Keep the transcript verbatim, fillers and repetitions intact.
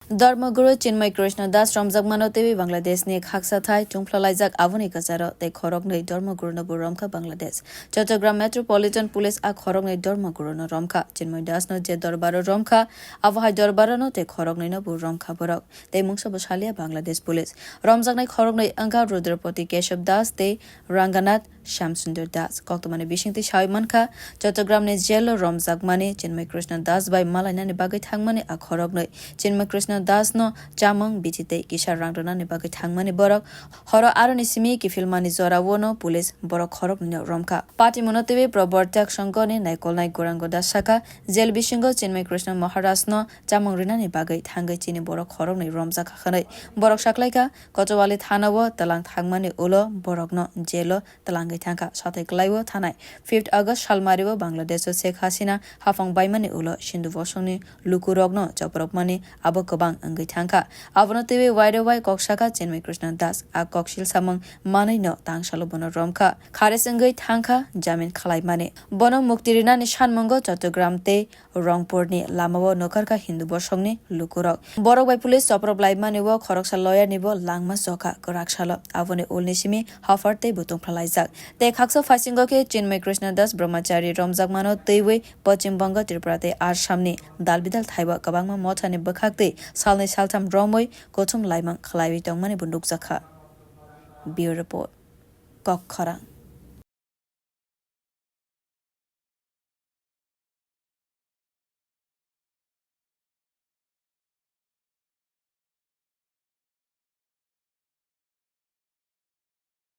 Dharmaguru Chinmay Krishna Das romjakmano teiwi Bangladeshni khaksa thai chungphlalaijak, aboni kwcharo tei khoroknwi Dharmaguruno bo romkha Bangladesh. Chattogram Metropolitan Police a khoroknwi Dharmaguruno romkha. Chinmay Dasno je dorbaro romkha, abo hai dorbarono tei khoroknwino bo romkha borok. Tei mungsa bo salia Bangladesh Police. Romjaknai khoroknwi wngkha Rudrapati Keshav Das tei Ranganath Shyamsundar Das. Koktwmani bisingtwi sawi mankha, Chattogram ni jail o romjakmani Chinmay Krishna Das bai malainani bagwi thangmani a khoroknwi. Chinmay Krishna Das no chamung, bithi tei kisa rang rwnani bagwi thangmani borok. Horo aroni simi kiphilmani jorao no police borok khoroknwi no romkha. Patimungno twiwi Prabartak Sangho ni naikolnai Gaurango Das sakha, jail bisingo Chinmay Krishna Maharaj no chamung rinani bagwi thangwi chini borok khoroknwi romjakha hwnwi. Borok saklaikha, Kochawali thana o tlang thangmani ulo borokno jail o tlangwi thangkha. Sathai kwlaiwi thanai fifth August salmario Bangladesh o Sheikh Hasina haphang baimani ulo Sindhu bosongni lukurokno chopropmani abo kwbang wngwi thangkha. Abono twiwi wairok bai kok sakha Chinmay Krishna Das. A koksil samung manwino tangsalo bono romkha. Khares wngwi thangkha jamin khwlaimani. Bono mukti rinani sanmungo Chattogram tei Rongpurni lamao nokharkha Hindu bosongni lukurok. Borok bai police choprop laimani o khoroksa lawyer ni bo langma chokha kwrak salo. Aboni ulni simi haphar tei bo tongphlalaijak. Tei khaksa phaisingo khe Chinmay Krishna Das Brahmachari romjakmano twiwi Poschim Bongo, Tripura tei Assamni dalbidal thaibo kwbangma mothani bwkhak twi salnwi saltham romwi kuthum laimang khwlaiwi tongmani bo nukjakha. Bureau Report, Kokkhorang.